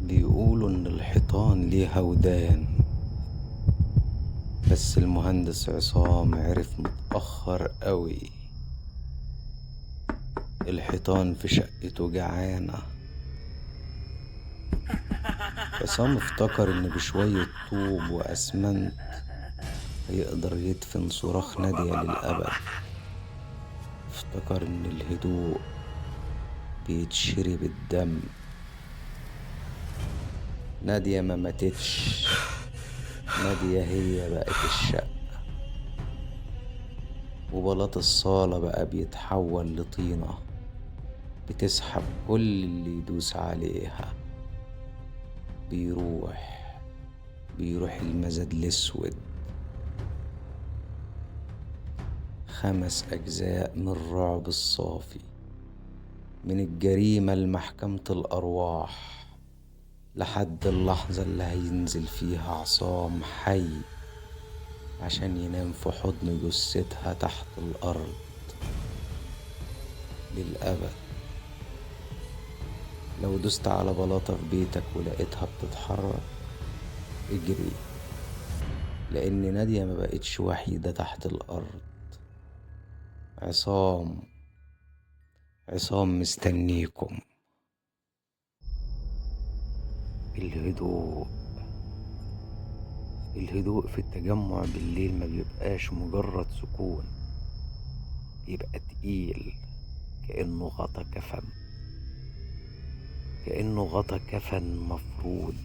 بيقولوا إن الحيطان ليها ودان، بس المهندس عصام عرف متأخر قوي. الحيطان في شقته جعانة. عصام افتكر إن بشوية طوب وأسمنت هيقدر يدفن صراخ نادية للأبد. افتكر إن الهدوء بيتشري بالدم. نادية ما ماتتش، نادية هي بقت الشقة، وبلاط الصالة بقى بيتحول لطينة بتسحب كل اللي يدوس عليها. بيروح المزاد الأسود. 5 أجزاء من الرعب الصافي، من الجريمة لمحكمة الأرواح، لحد اللحظة اللي هينزل فيها عصام حي عشان ينام في حضن جثتها تحت الأرض للأبد. لو دوست على بلاطة في بيتك ولقيتها بتتحرك، اجري، لأن نادية ما بقتش وحيدة تحت الأرض. عصام مستنيكم. الهدوء في التجمع بالليل ما بيبقاش مجرد سكون، بيبقى تقيل، كأنه غطا كفن، كأنه غطا كفن مفروض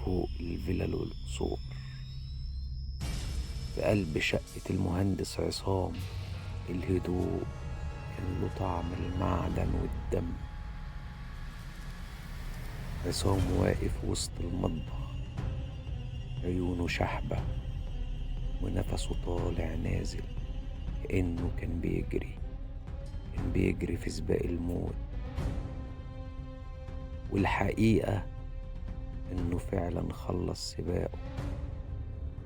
فوق الفلل والقصور. في قلب شقة المهندس عصام الهدوء كان له طعم المعدن والدم. عصام واقف وسط المطبخ، عيونه شحبة ونفسه طالع نازل، كأنه كان بيجري في سباق الموت. والحقيقة إنه فعلا خلص سباقه،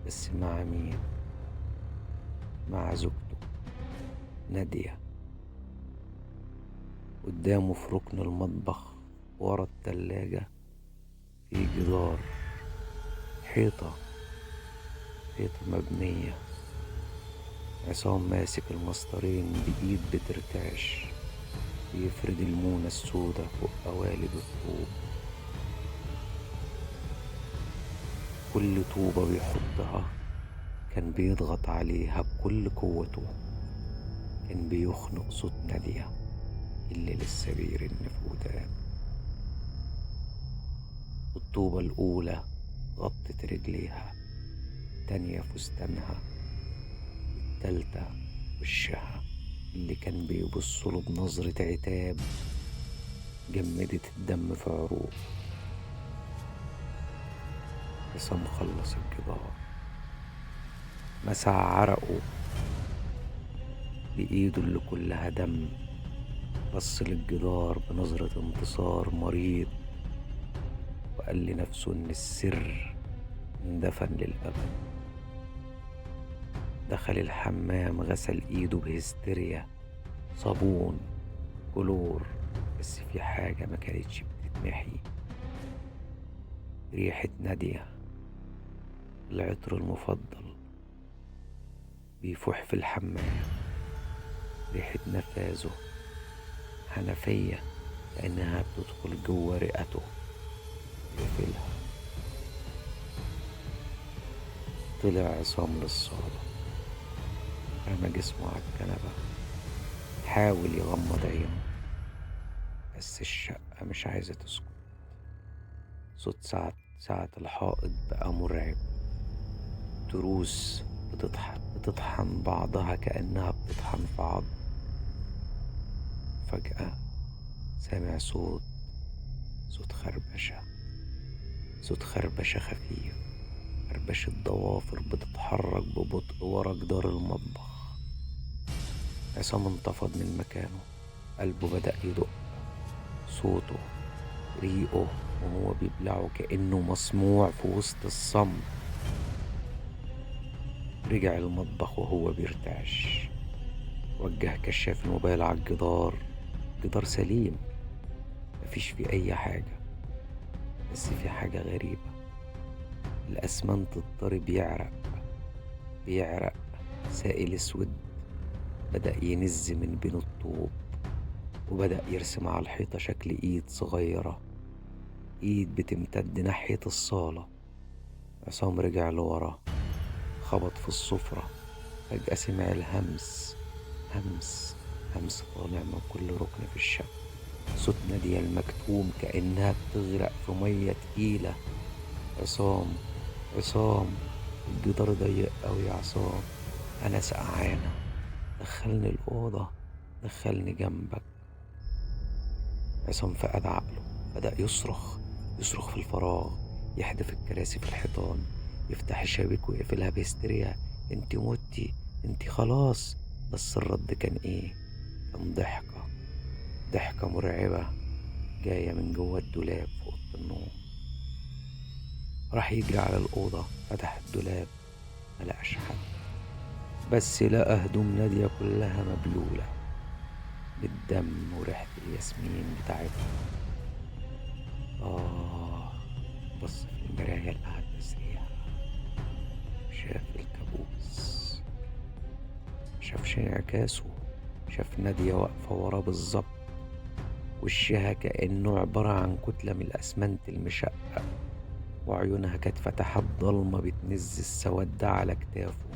بس مع مين؟ مع زوجته نادية. قدامه في ركن المطبخ ورا التلاجة في جدار، حيطة مبنية. عصام ماسك المسطرين بإيد بترتعش، بيفرد المونة السودة فوق قوالب الطوب. كل طوبة بيحطها كان بيضغط عليها بكل قوته، كان بيخنق صوت نادية اللي لسه بيرن في ودانه. الطوبة الأولى غطت رجليها، التانية فستانها، التالتة وشها اللي كان بيبصله بنظرة عتاب جمدت الدم في عروقه. عصام خلص الجدار، مسح عرقه بإيده اللي كلها دم، بص للجدار بنظرة انتصار مريض، وقال لنفسه إن السر اندفن للأبد. دخل الحمام، غسل إيده بهستيريا، صابون كلور، بس في حاجة ما كانتش بتتمحي، ريحة نادية، العطر المفضل بيفوح في الحمام، ريحة نفاذه، حنفية لأنها بتدخل جوه رئته يقفلها. طلع عصام للصالة، رمى جسمه على الكنبة، حاول يغمض عينه، بس الشقة مش عايزة تسكت. صوت ساعة الحائط بقى مرعب، تروس بتطحن بعضها كأنها بتطحن في عظم. فجأة سامع صوت خربشة، صوت خربشة خفيف، خربشة ضوافر بتتحرك ببطء ورا جدار المطبخ. عصام انتفض من مكانه، قلبه بدأ يدق، صوته، ريقه وهو بيبلعه كأنه مسموع في وسط الصمت. رجع المطبخ وهو بيرتعش، وجه كشاف الموبايل على الجدار. جدار سليم، مفيش فيه أي حاجة. بس في حاجة غريبة، الأسمنت الطري بيعرق، بيعرق سائل اسود بدأ ينز من بين الطوب، وبدأ يرسم على الحيطة شكل ايد صغيرة، ايد بتمتد ناحية الصالة. عصام رجع لورا، خبط في السفرة، فجأة سمع الهمس، همس همس طالع من كل ركن في الشقة، صوت نادية المكتوم كأنها بتغرق في مية تقيلة. عصام، عصام، الجدار ضيق أوي يا عصام، أنا سقعانة، دخلني الأوضة، دخلني جنبك. عصام فقد عقله، بدأ يصرخ، يصرخ في الفراغ، يحدف الكراسي في الحيطان، يفتح الشبابيك ويقفلها بهستيريا، انت متي، انت خلاص. بس الرد كان ايه؟ كان ضحكة، ضحكة مرعبة جاية من جوه الدولاب في أوضة النوم. راح يجري على الأوضة، فتح الدولاب، ملقاش حد، بس لقى هدوم نادية كلها مبلولة بالدم وريحة الياسمين بتاعتها. بص في المراية اللي على التسريحة، شاف الكابوس، شافش انعكاسه، شاف نادية واقفة وراه بالظبط، وشها كأنه عبارة عن كتلة من الأسمنت المشقق، وعيونها كانت فتحات ضلمة بتنز السواد ده على كتافه.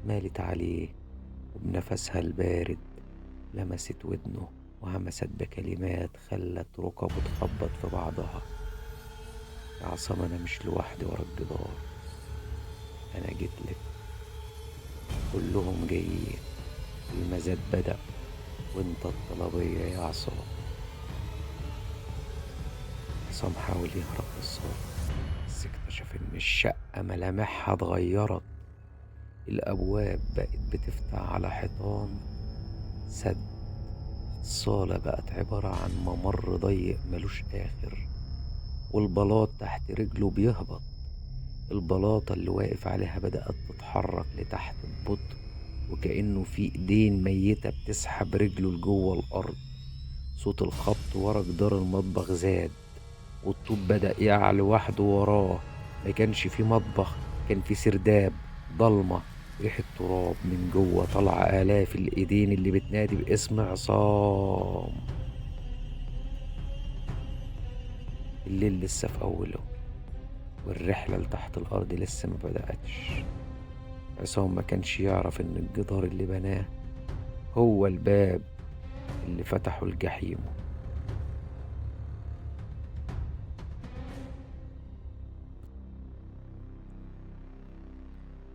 مالت عليه وبنفسها البارد لمست ودنه وهمست بكلمات خلت ركبه تخبط في بعضها. يا عصام أنا مش لوحدي ورا الجدار، أنا جيتلك، كلهم جايين، المزاد بدأ وانت الطلبية يا عصام. عصام حاول يهرب من الصالة، بس اكتشف إن الشقة ملامحها اتغيرت، الأبواب بقت بتفتح على حيطان سد، الصالة بقت عبارة عن ممر ضيق ملوش آخر، والبلاط تحت رجله بيهبط، البلاطة اللي واقف عليها بدأت تتحرك لتحت ببطء، وكأنه في ايدين ميتة بتسحب رجله لجوه الأرض. صوت الخبط ورا جدار المطبخ زاد، والطوب بدأ يقع لوحده وراه. ما كانش في مطبخ، كان في سرداب ضلمة، ريحة تراب من جوه طلع آلاف الإيدين اللي بتنادي باسم عصام. الليل لسه في أوله، والرحلة لتحت الأرض لسه ما بدأتش. عصام ما كانش يعرف إن الجدار اللي بناه هو الباب اللي فتحه الجحيم.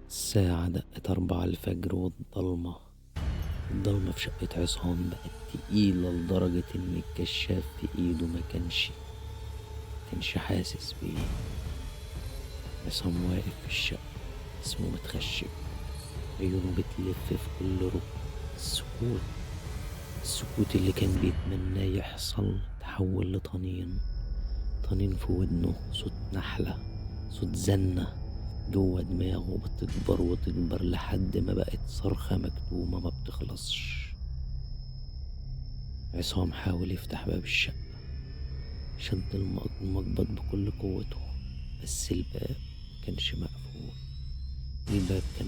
الساعة دقت 4 الفجر، والضلمة الضلمة في شقة عصام بقت تقيلة لدرجة إن الكشاف في إيده ما كانش حاسس بيه. عصام واقف في الشقة، اسمه متخشب، عيونه بتلف في كل ركن. السكوت اللي كان بيتمناه يحصل تحول لطنين، طنين في ودنه، صوت نحلة، صوت زنة جوه دماغه بتكبر وتكبر لحد ما بقت صرخة مكتومة ما بتخلصش. عصام حاول يفتح باب الشقة، شد المقبض بكل قوته، بس الباب كانش مقفول. الباب كان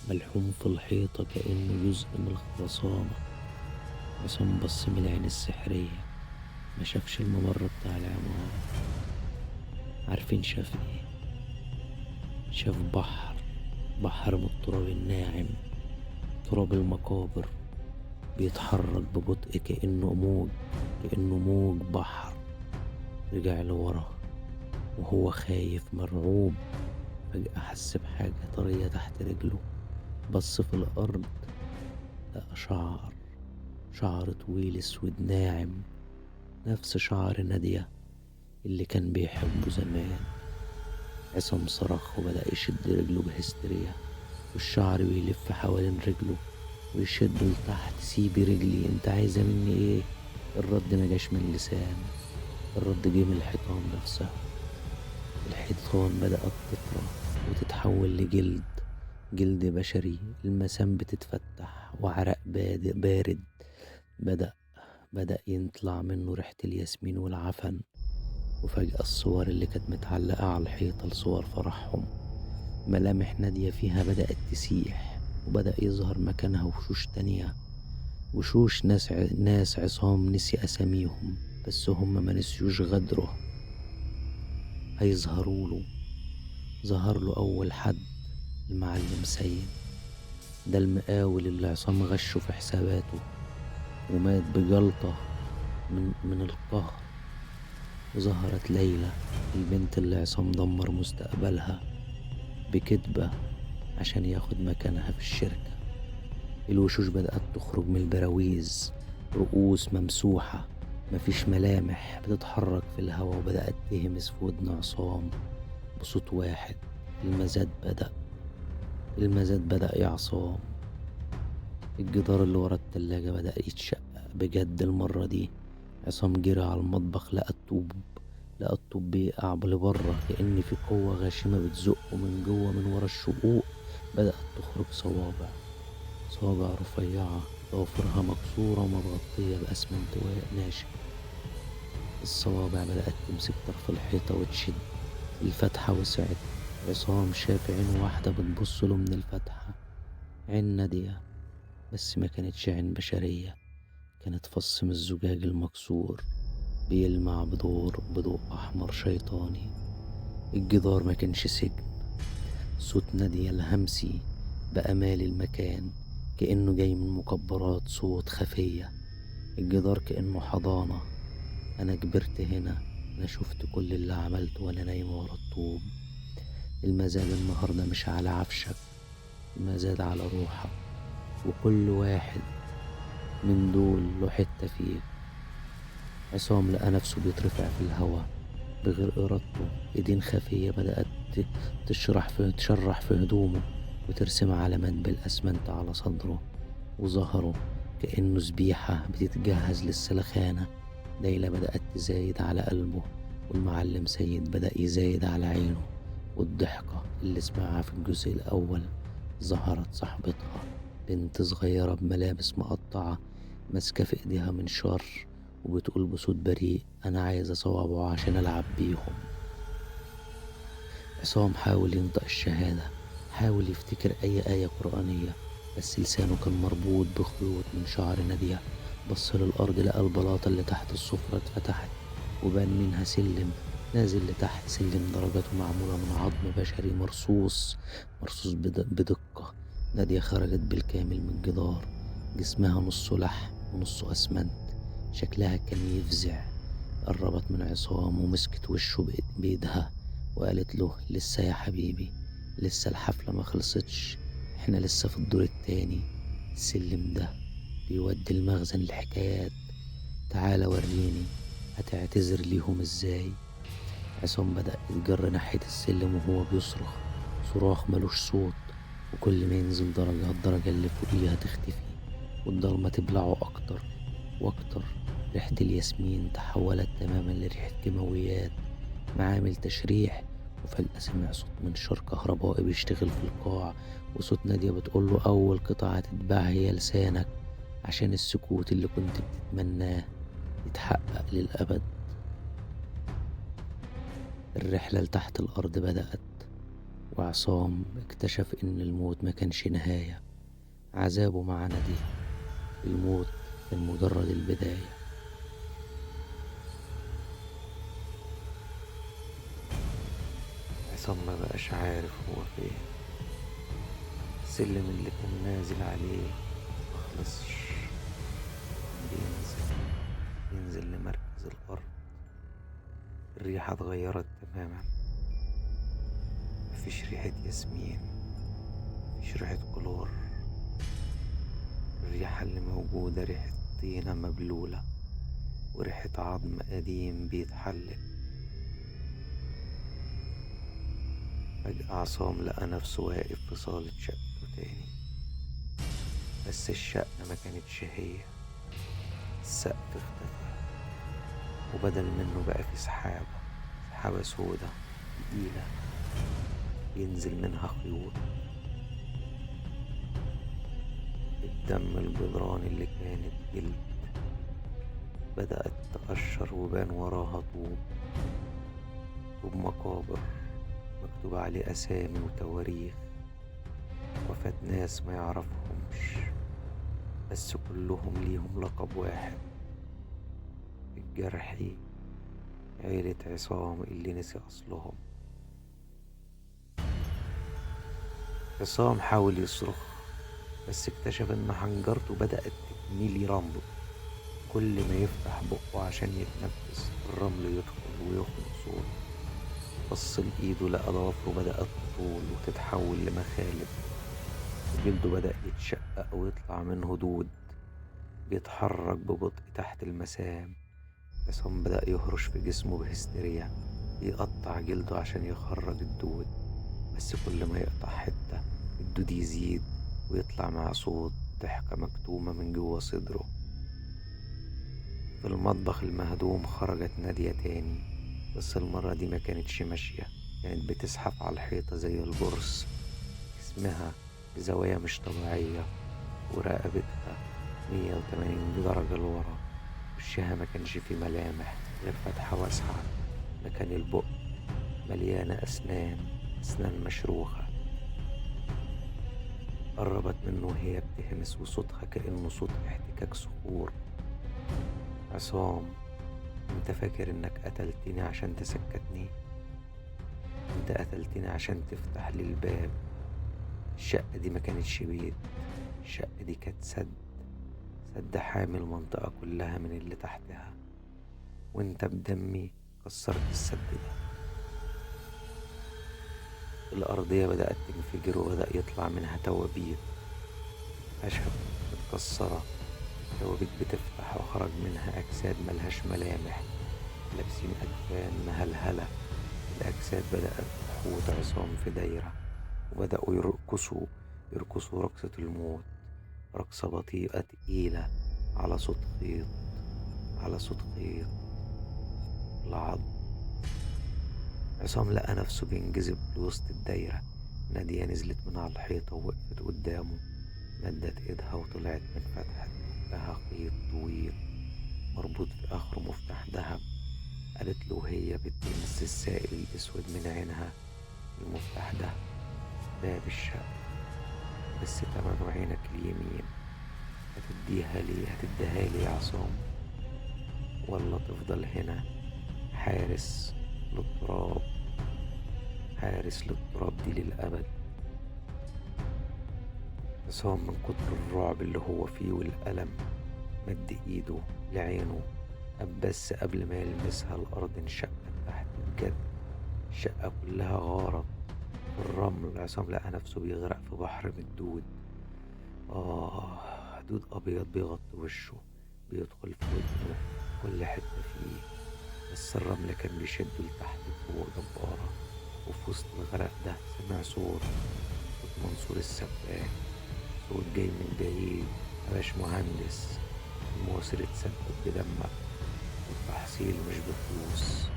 ملحوم في الحيطة كأنه جزء من الخرسانة. عصام بص من العين السحرية، ما شافش الممر بتاع العمارة. عارفين شاف ايه؟ شاف بحر من التراب الناعم، تراب المقابر، بيتحرك ببطء كأنه موج بحر. رجع لورا وهو خايف مرعوب. فجأة حس بحاجة طرية تحت رجله، بص في الأرض لقى شعر طويل اسود ناعم، نفس شعر نادية اللي كان بيحبه زمان. عصام صرخ وبدأ يشد رجله بهستيريا، والشعر بيلف حوالين رجله ويشده لتحت. سيبي رجلي، انت عايزة مني ايه؟ الرد ما جاش من لسان، الرد جه من الحيطان نفسها. الحيطان بدأت تطرى وتتحول لجلد، جلد بشري. المسام بتتفتح وعرق بارد بدأ يطلع منه ريحة الياسمين والعفن. وفجأة الصور اللي كانت متعلقة على الحيطة لصور فرحهم، ملامح نادية فيها بدأت تسيح، وبدأ يظهر مكانها وشوش تانية، وشوش ناس عصام نسي أساميهم، بس هم ما نسيوش غدره. هيظهروا له. ظهر له أول حد المعلم سيد، ده المقاول اللي عصام غشه في حساباته ومات بجلطة من القهر. وظهرت ليلى، البنت اللي عصام دمر مستقبلها بكذبة عشان ياخد مكانها في الشركة. الوشوش بدأت تخرج من البراويز، رؤوس ممسوحة مفيش ملامح، بتتحرك في الهواء، وبدأت تهمس في ودن عصام بصوت واحد: المزاد بدأ، المزاد بدأ يا عصام. الجدار اللي ورا التلاجة بدأ يتشقق بجد المرة دي. عصام جرى على المطبخ، لقى الطوب بيقع لبره، كأن في قوة غاشمة بتزقه من جوه. من ورا الشقوق بدأت تخرج صوابع، صوابع رفيعة ضوافرها مكسورة ومتغطية بأسمنت ناشف. الصوابع بدأت تمسك طرف الحيطة وتشد. الفتحة وسعت. عصام شاف عين واحدة بتبص له من الفتحة، عين نادية، بس ما كانتش عين بشرية، كانت فص من الزجاج المكسور بيلمع بضوء أحمر شيطاني. الجدار ما كانش سجن. صوت نادية الهمسي بقى مالي المكان، كأنه جاي من مكبرات صوت خفية. الجدار كأنه حضانة. أنا كبرت هنا، أنا شفت كل اللي عملته وأنا نايمة ورا الطوب. المزاد النهاردة مش على عفشك، المزاد على روحك، وكل واحد من دول له حتة فيك. عصام لقى نفسه بيترفع في الهوا بغير إرادته. إيدين خفية بدأت تشرح في هدومه وترسم علامات بالأسمنت على صدره وظهره، كأنه ذبيحة بتتجهز للسلخانة. ليلى بدأت تزايد على قلبه، والمعلم سيد بدأ يزايد على عينه. والضحكة اللي سمعها في الجزء الأول ظهرت صاحبتها، بنت صغيرة بملابس مقطعة ماسكة في إيديها منشار وبتقول بصوت بريء: أنا عايزة صوابعه عشان ألعب بيهم. عصام حاول ينطق الشهادة، حاول يفتكر أي آية قرآنية، بس لسانه كان مربوط بخيوط من شعر نادية. بص للأرض، لقى البلاطة اللي تحت السفرة اتفتحت وبان منها سلم نازل لتحت، سلم درجاته معمولة من عظم بشري مرصوص بدقة. نادية خرجت بالكامل من الجدار، جسمها نصه لحم ونصه أسمنت، شكلها كان يفزع. قربت من عصام ومسكت وشه بإيدها وقالت له: لسه يا حبيبي، لسه الحفلة ما خلصتش، احنا لسه في الدور التاني. السلم ده بيودي المخزن الحكايات، تعال وريني هتعتذر ليهم ازاي. عصام بدأ يتجر ناحية السلم وهو بيصرخ صراخ ملوش صوت، وكل ما ينزل درجة الدرجة اللي فوقيها تختفي والضلمة تبلعه أكتر وأكتر. ريحة الياسمين تحولت تماما لريحة كيماويات معامل تشريح. وفجأة سمع صوت منشار كهربائي بيشتغل في القاع، وصوت نادية بتقوله: أول قطعة تتباع هي لسانك، عشان السكوت اللي كنت بتتمناه يتحقق للأبد. الرحلة لتحت الأرض بدأت، وعصام اكتشف إن الموت ما كانش نهاية عذابه مع نادية، الموت كان مجرد البداية. عصام ما بقاش عارف هو فين. السلم اللي كان نازل عليه مخلصش، بينزل لمركز الأرض. الريحة اتغيرت تماما، مفيش ريحة ياسمين، مفيش ريحة كلور. الريحة اللي موجودة ريحة طينة مبلولة وريحة عظم قديم بيتحلل. فجأة عصام لقى نفسه واقف في صالة شقته تاني، بس الشقة ما كانتش هي. السقف اختفى وبدل منه بقى في سحابة سودة تقيلة ينزل منها خيوط. الدم الجدران اللي كانت جلد بدأت تقشر وبان وراها طوب. مكتوب مقابر، مكتوب عليه أسامي وتواريخ وفاة ناس ما يعرفهمش، بس كلهم ليهم لقب واحد: الجرحي، عيلة عصام اللي نسي أصلهم. عصام حاول يصرخ، بس اكتشف إن حنجرته بدأت تتملي رمل. كل ما يفتح بقه عشان يتنفس الرمل يدخل ويخنق صوته. بص لإيده لقى ضوافره بدأت تطول وتتحول لمخالب، وجلده بدأ يتشقق ويطلع منه دود بيتحرك ببطء تحت المسام. عصام بدأ يهرش في جسمه بهستيريا، يقطع جلده عشان يخرج الدود، بس كل ما يقطع حتة الدود يزيد ويطلع مع صوت ضحكة مكتومة من جوه صدره. في المطبخ المهدوم خرجت نادية تاني، بس المرة دي ما كانتش ماشية، كانت بتزحف على الحيطة زي البرص، جسمها بزوايا مش طبيعية ورقبتها 180 درجة لورا. وشها ما كانش فيه ملامح غير فتحة واسعة مكان البق مليانة أسنان، أسنان مشروخة. قربت منه وهي بتهمس وصوتها كأنه صوت احتكاك صخور: عصام، انت فاكر انك قتلتني عشان تسكتني؟ انت قتلتني عشان تفتح لي الباب. الشقة دي ما كانتش بيت، الشقة دي كانت سد، سد حامي المنطقة كلها من اللي تحتها، وانت بدمي كسرت السد ده. الأرضية بدأت تنفجر وبدأ يطلع منها توابيت خشب متكسرة. التوابيت بتفتح وخرج منها أجساد ملهاش ملامح، لابسين أكفان مهلهلة. الأجساد بدأت تحوط عصام في دايرة، وبدأوا يرقصوا رقصة الموت، رقصة بطيئة تقيلة على صوت خيط، على صوت خيط العظم. عصام لقى نفسه بينجذب لوسط الدايرة. نادية نزلت من على الحيطة ووقفت قدامه، مدت ايدها وطلعت من فتحة بقها خيط طويل مربوط في آخره مفتاح ذهب. قالت له وهي بتمس السائل الأسود من عينها: المفتاح ده باب الشقة، بس تمنه عينك اليمين. هتديها لي؟ هتديها لي يا عصام، ولا تفضل هنا حارس للتراب، حارس للتراب دي للأبد؟ عصام من كتر الرعب اللي هو فيه والألم مد ايده لعينه، بس قبل ما يلمسها الأرض انشقت تحت بجد. الشقة كلها غارت في الرمل. عصام لقى نفسه بيغرق في بحر من الدود، دود أبيض بيغطي وشه، بيدخل في ودنه، كل حتة فيه، بس الرمل كان بيشده لتحت بقوة جبارة. وفي وسط الغرق ده سمع صوت منصور السباك، صوت جاي من بعيد: يا باش مهندس، المواسير اتسدت بدمك، والتحصيل مش بفلوس،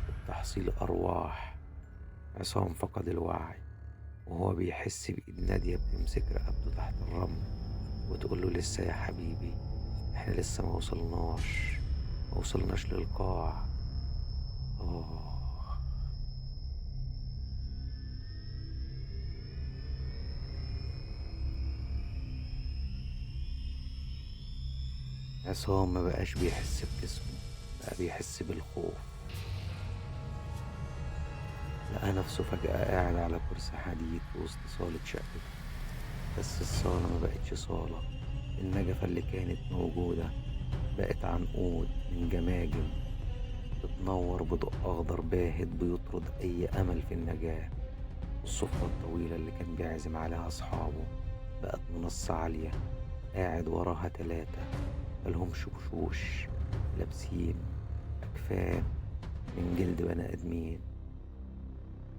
التحصيل أرواح. عصام فقد الوعي وهو بيحس بإيد نادية بتمسك رقبته تحت الرمل وتقول له: لسه يا حبيبي، احنا لسه ما وصلناش للقاع. عصام ما بقاش بيحس بجسمه، بقى بيحس بالخوف. لقى نفسه فجأة قاعد على كرسي حديد في وسط صالة شقته، بس الصالة ما بقتش صالة. النجفة اللي كانت موجودة بقت عنقود من جماجم بتنور بضوء أخضر باهت بيطرد أي أمل في النجاة. والسفرة الطويلة اللي كان بيعزم عليها أصحابه بقت منصة عالية قاعد وراها 3 ملهمش وشوش، لابسين أكفان من جلد بني آدمين.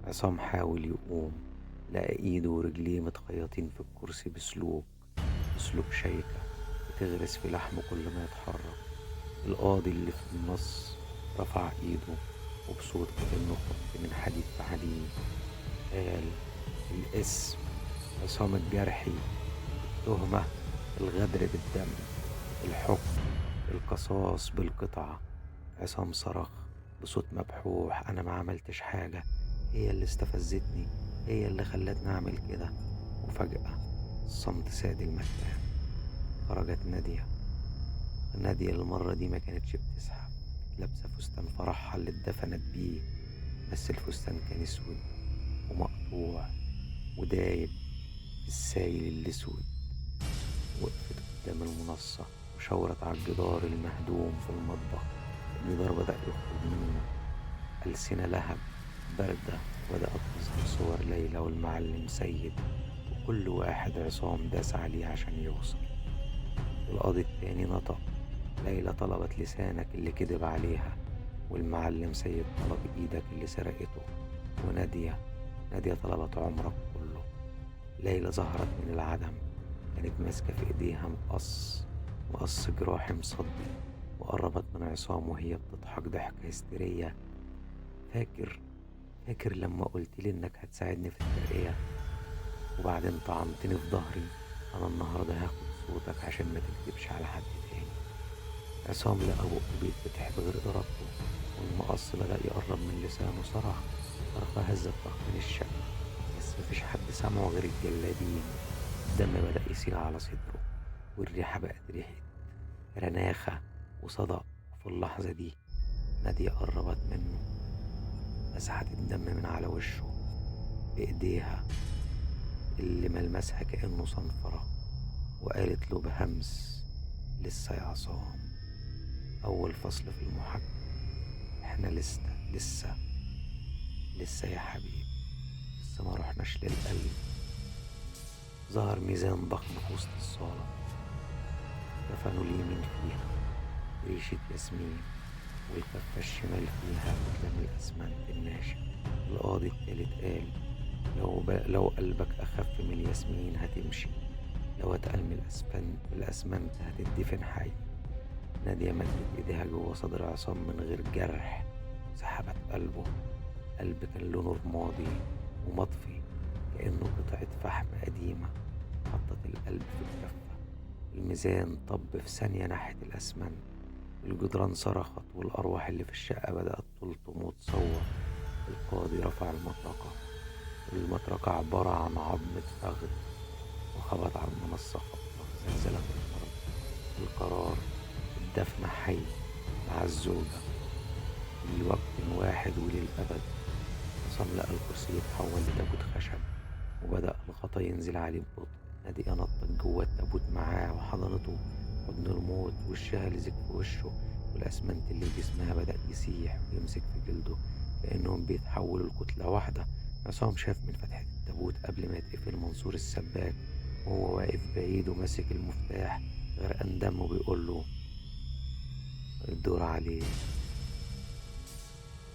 عصام حاول يقوم، لقى إيده ورجليه متخيطين في الكرسي بسلوك شيكة بتغرس في لحمه كل ما يتحرك. القاضي اللي في النص رفع إيده وبصوت كأنه خط من حديد في حديد قال: الاسم عصام الجرحي، التهمة الغدر بالدم، الحكم القصاص بالقطعة. عصام صرخ بصوت مبحوح: أنا ما عملتش حاجة، هي اللي استفزتني، هي اللي خلتني أعمل كده. وفجأة الصمت ساد المكان. خرجت نادية. نادية المرة دي ما كانتش بتزحف، كانت لابسة فستان فرحها اللي اتدفنت بيه، بس الفستان كان اسود ومقطوع ودايب في السايل الاسود. وقفت قدام المنصة وشاورت على الجدار المهدوم في المطبخ. الجدار بدأ يخرج منه ألسنة لهب باردة، وبدأت تظهر صور ليلى والمعلم سيد، وكل واحد عصام داس عليه عشان يوصل. القاضي التاني نطق: ليلى طلبت لسانك اللي كذب عليها، والمعلم سيد طلب ايدك اللي سرقته، ونادية نادية طلبت عمرك كله. ليلى ظهرت من العدم، كانت ماسكة في ايديها مقص جراح مصدي، وقربت من عصام وهي بتضحك ضحكة هستيرية. فاكر لما قلت لي انك هتساعدني في الترقية وبعدين طعنتني في ظهري؟ انا النهاردة هاخد صوتك عشان ما تكذبش على حد تاني. عصام لقى بقه بيتفتح بغير ارادته، والمقص بدأ يقرب من لسانه. صرخ صرخة هزت طاقتين الشقة، بس مفيش حد سمعه غير الجلادين. الدم بدأ يسيل على صدره، والريحة بقت ريحة رناخة وصدأ. وفي اللحظة دي نادية قربت منه، مسحت الدم من على وشه بإيديها اللي ملمسها كأنه صنفرة، وقالت له بهمس: لسه يا عصام، أول فصل في المحاكمة، احنا لسه لسه لسه يا حبيبي، لسه ما رحناش للقلب. ظهر ميزان ضخم في وسط الصالة، كفنوا اليمين فيها ريشة ياسمين، والكفة الشمال فيها كتلة من الأسمنت الناشف. القاضي التالت قال: لو قلبك أخف من الياسمين هتمشي، لو اتقل من الأسمنت هتدفن حي. نادية مدت إيديها جوه صدر عصام من غير جرح، سحبت قلبه. قلب كان لونه رمادي ومطفي كأنه قطعة فحم قديمة. حطت القلب في الكفة. الميزان طب في ثانية ناحية الأسمنت. الجدران صرخت، والأرواح اللي في الشقة بدأت تلطم وتصور. القاضي رفع المطرقة، المطرقة عبارة عن عظمة فخذ، وخبط على المنصة خبطة زلزلت الأرض. القرار: الدفن حي مع الزوجة لوقت واحد وللأبد. عصام لقى الكرسي يتحول لتابوت خشب، وبدأ الغطا ينزل عليه ببطء. نادية نطت جوه التابوت معاه وحضنته حضن الموت، وشها لزق في وشه، والأسمنت اللي في جسمها بدأ يسيح ويمسك في جلده كأنهم بيتحولوا لكتلة واحدة. عصام شاف من فتحة التابوت قبل ما يتقفل منصور السباك وهو واقف بعيد وماسك المفتاح غرقان دم، وبيقول له: الدور عليه.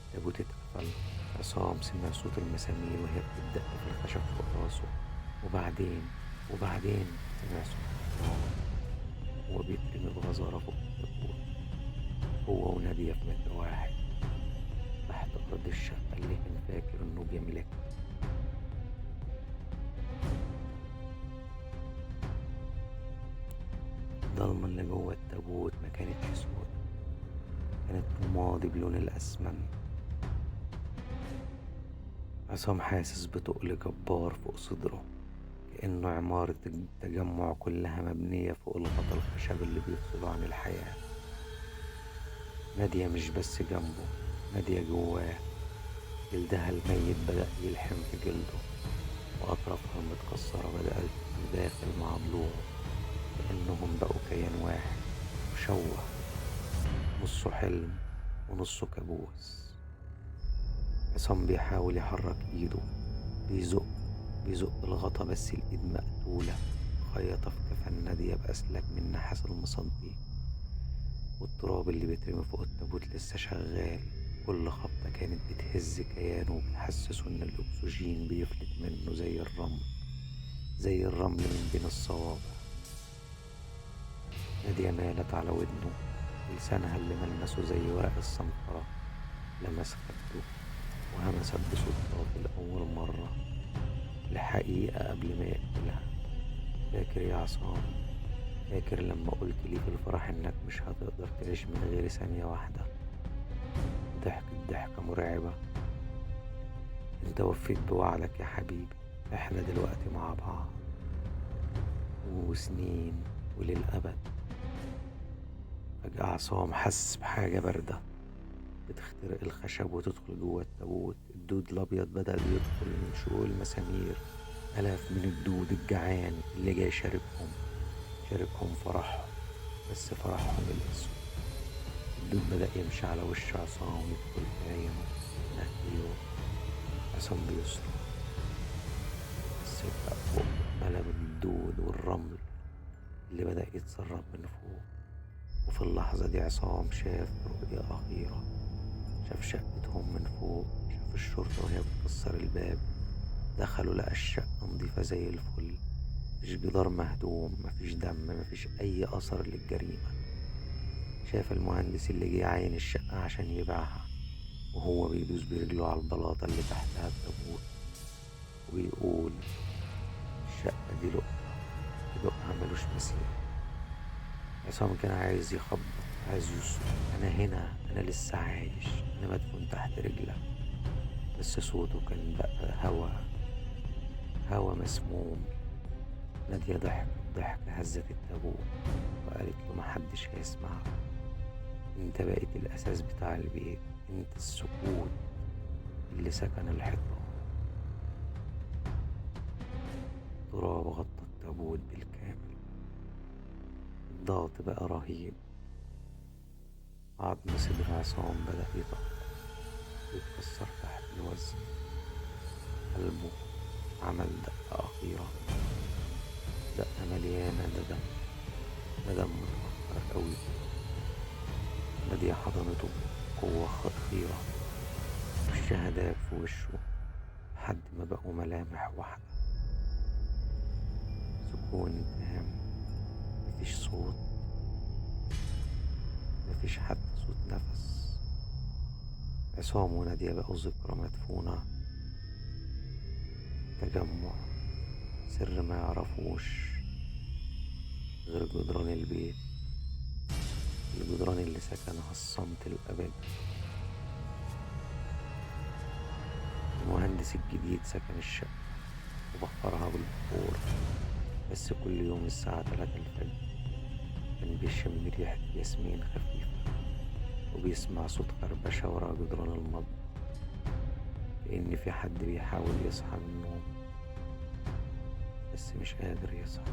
التابوت اتقفل. عصام سمع صوت المسامير وهي بتدق في الخشب فوق راسه، وبعدين سمع صوت التراب وهو بيترمي بغزارة فوق التابوت، هو ونادية في متر واحد تحت أرض الشقة اللي كان فاكر إنه بيملكها. الضلمة اللي جوه التابوت ما كانتش سودة، كانت رمادي بلون الأسمنت. عصام حاسس بتقل جبار فوق صدره، كأنه عمارة التجمع كلها مبنية فوق الغطا الخشب اللي بيفصله عن الحياة. نادية مش بس جنبه، نادية جواه. جلدها الميت بدأ يلحم في جلده، وأطرافها المتكسرة بدأت تتداخل مع ضلوعه، كأنهم بقوا كيان واحد مشوه، نصه حلم ونصه كابوس. عصام بيحاول يحرك ايده، بيزق الغطا، بس الايد مقتولة خيطة في كفن نادية بأسلاك من نحاس المصدي، والتراب اللي بيترمي فوق التابوت لسه شغال. كل خبطة كانت بتهز كيانه وبتحسسه إن الأكسجين بيفلت منه زي الرمل، زي الرمل من بين الصوابع. نادية مالت على ودنه، لسانها اللي ملمسه زي ورق الصنفرة لمس خده، وهمست بصوت صافي لأول مرة الحقيقة قبل ما يقتلها: فاكر يا عصام؟ فاكر لما قلت لي في الفرح إنك مش هتقدر تعيش من غير ثانية واحدة؟ ضحكت ضحكة مرعبة: انت وفيت بوعدك يا حبيبي، احنا دلوقتي مع بعض وسنين وللأبد. فجأة عصام حس بحاجة باردة بتخترق الخشب وتدخل جوه التابوت. الدود الأبيض بدأ يدخل من شقوق المسامير، آلاف من الدود الجعان اللي جاي شاركهم فرحهم، بس فرحهم الأسود. الدود بدأ يمشي على وش عصام ويدخل في عينه مناخيره. عصام بيصرخ، بس بقى ملا بالدود والرمل اللي بدأ يتسرب من فوق. وفي اللحظة دي عصام شاف رؤية أخيرة، شاف شقتهم من فوق، شاف الشرطة وهي بتكسر الباب. دخلوا لقى الشقة نظيفة زي الفل، مفيش جدار مهدوم، مفيش دم، مفيش أي أثر للجريمة. شاف المهندس اللي جه عاين الشقة عشان يبيعها وهو بيدوس برجله على البلاطة اللي تحتها التابوت وبيقول: الشقة دي لقطة، لقطة ملوش مثيل. عصام كان عايز يخبط، عايز يصرخ: أنا هنا، أنا لسه عايش، أنا مدفون تحت رجلك. بس صوته كان بقى هوا، هوا مسموم. نادية ضحكت ضحكة هزت التابوت وقالت له: محدش هيسمعك، انت بقيت الأساس بتاع البيت، انت السكوت اللي سكن الحيطان. تراب غطى التابوت بالكامل، الضغط بقى رهيب. عظم صدر عصام بدأ يطق ويتكسر تحت الوزن. قلبه عمل دقة أخيرة، دقة مليانة ندم، ندم متأخر قوي. نادية حضنته بقوة خطيرة، وشها داب في وشه لحد ما بقوا ملامح واحدة. سكون تام، مفيش صوت، مفيش حتى صوت نفس. عصام ونادية بقوا ذكرى مدفونة، تجمع سر ما يعرفوش غير جدران البيت، الجدران اللي سكنها الصمت الأبدي. المهندس الجديد سكن الشقة وبخرها بالبخور، بس كل يوم الساعة 3 الفجر كان بيشم ريحة ياسمين خفيفة وبيسمع صوت خربشة ورا جدران المطبخ، كأن في حد بيحاول يصحى من النوم بس مش قادر يصحى.